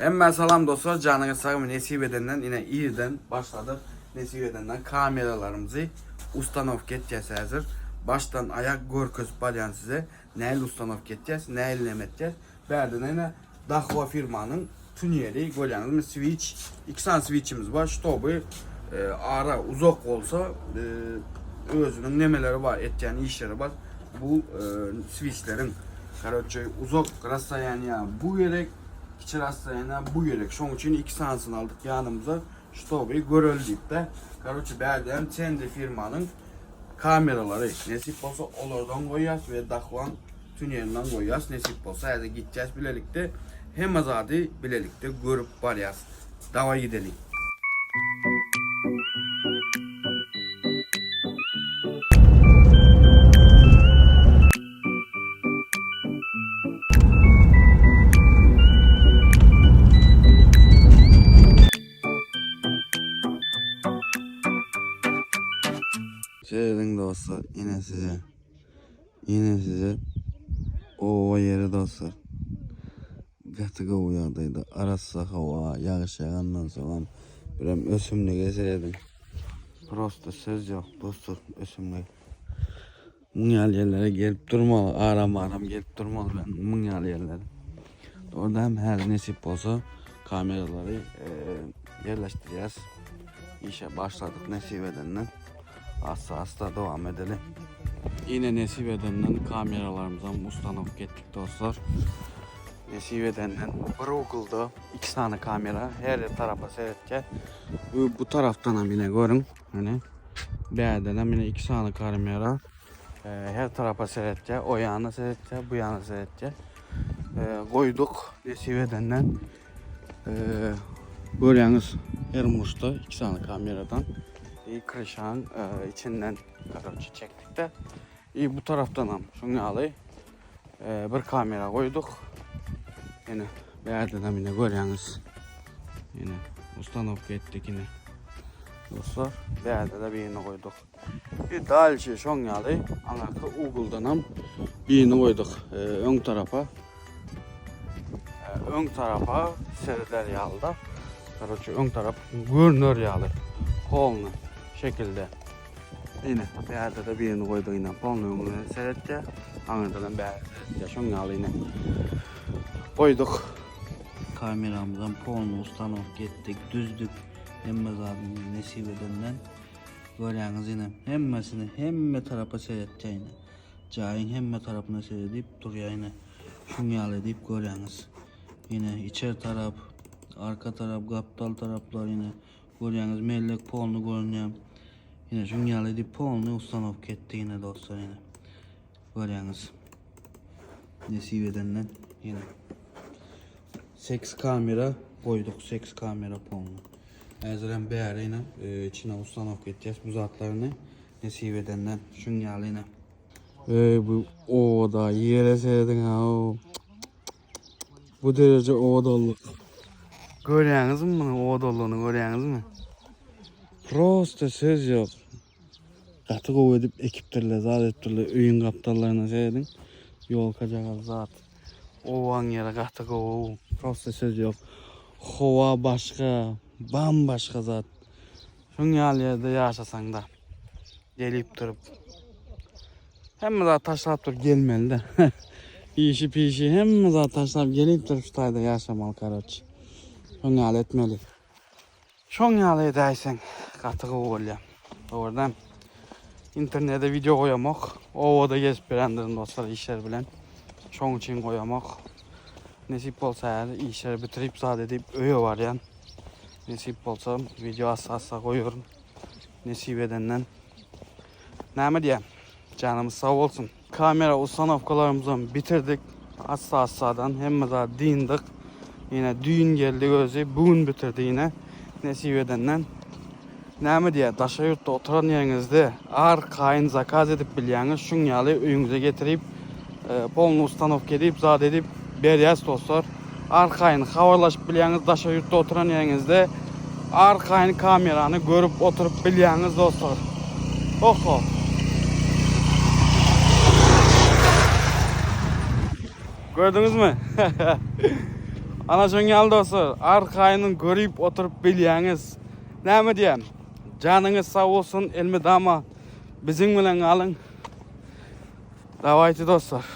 Hemmä salam dostlar janyňyz sagmy nesip edenden ine irden başladyk nesip edenden kameralarymyzy ustanowka etýäs häzir başdan aýak görkezip barýan size nähili ustanowka etýäs nähili neme etýäs bärden ine Dahua firmanyň tuneli görýäňizmi switch iki sany switchimiz bar ştoby ara uzak bolsa özüniň nemeleri bar etýän işleri bar bu switchleriň karoçe uzak rassaýaniýa bu gerek Kiçi rassaýana bu gerek. Şoň üçin iki sanysyny aldyk ýanymyza. Ştoby göreli diýip-de. Karoçe bärde hem Çenji firmanyň kameralary. Nesip bolsa olardan goýýas we Dahuan tunelinden goýýas. Nesip bolsa häzir gitýäs bilelikde. Hemme zady bilelikde görüp barýas. Daway gideliň. Serediň dostlar, ine size. Ine size oba ýeri dostlar. Gaty gowy ýagdaýda, arassa howa, ýagyş ýagandan soňam birem ösümlige serediň. Prosta söz ýok dostlar, ösümlik. Muň ýaly ýerlere gelip durmaly, aram-aram gelip durmaly ben muň ýaly ýerlere. Orada hem häzir nesip bolsa kameralary ýerleşdirýäs. Işe başladyk nesip edenden. Asta-asta dowam edeli. Ýene nesip edenden kameralarymyzam ustanowka etdik dostlar. Nesip edenden bir uglda iki sany kamera her tarapa seretýär. Bu, bu tarapdan hem ýene görüň. Hani bärden hem ýene iki sany kamera e, her tarapa seretýär. O ýana seretýär, bu ýana seretýär. E, goýduk nesip edenden. E, görýäňiz her muşda iki sany kameradan i kryşaň e, içinden karoçe çekdik de. I bu tarapdan hem şuň ýaly e, bir kamera goýduk. Ýene bärden hem ýene görýäňiz. Ýene ustanowka etdik ýene. Dostlar, bärde de birini goýduk. Bir dalşy şoň ýaly aňyrky uguldan hem birini goýduk. E, öň tarapa. E, öň tarapa sereder ýaly-da. Karoçe öň tarap görner ýaly. Polny şekilde. Ine, bärde de birini goýduk ine. Polny öňüne seretýär. Aňyrdan hem bäri seretýär. Şoň ýaly ine. Goýduk. Kameramyzam polny ustanowka etdik, düzdük. Hemme zadyny nesip edenden görýäňiz ine. Hemmesini hemme tarapa seretýär ine. Jaýyň hemme tarapyna seredip durýar ine. Şuň ýaly edip görýäňiz. Ine içer tarap, arka tarap, gapdal taraplar ine. Görýäňiz mellek polny görünýär. Ine şuň ýaly edip polny ustanowka etdik ine dostlar ine. Görýäňiz. Nesip edenden ine. 8 kamera goýduk 8 kamera polny. Häzir hem bäri ine e, içine ustanowka etýäs bu zatlaryny nesip edenden şuň ýaly ine. Ey bu oda ýere serediň ha. Bu dereje owadanlyk. Görýäňizmi munuň owadanlygyny görýäňizmi? Prosta söz ýok. Gaty gowy edip ekipdirler, zat edipdirler. Öýüň gapdallaryna serediň. Ýolkajagaz zat. Owaň ýeri gaty gowy. Prosta söz ýok. Howa başga, bambaşga zat. Şuň ýaly ýerde ýaşasaňda gelip durup hemme zat taşlap durup gelmeli-de. Işi pişi hemme zat taşlap gelip durup şu taýda ýaşamaly karoç. Şoň ýaly etmeli. Şoň ýaly edäýseň gaty gowy bolýar. Dogrudan internete wideo goýamok. Obada gezip berendirin dostlar işler bilen. Şoň üçin goýamok. Nesip bolsa häzir işleri bitirip zat edip öýe barýan. Nesip bolsa wideo assa-assa goýaryn. Nesip edenden. Näme diýýän? Janymyz sag bolsun. Kamera ustanowkalarymyzam bitirdik. Assa-assadan hemme zat dyndyk. Ýene düýn geldi özi, bu gün bitirdi ýene. Nesip edenden. Näme diýýär? Daşary ýurtda oturan ýeriňizde arkaýyn zakaz edip bilýäňiz. Şuň ýaly öýüňize getirip, e, polny ustanowka edip, zat edip berýäs dostlar. Arkaýyn habarlaşyp bilýäňiz daşary ýurtda oturan ýeriňizde arkaýyn kamerany görüp oturyp bilýäňiz dostlar. Oho. Gördüňizmi? Ana şoň ýaly dostlar, arkaýyn görüp oturyp bilýäňiz. Näme diýýän? Janyňyz sag bolsun, elmydama biziň bilen galyň. Dawayty dostlar.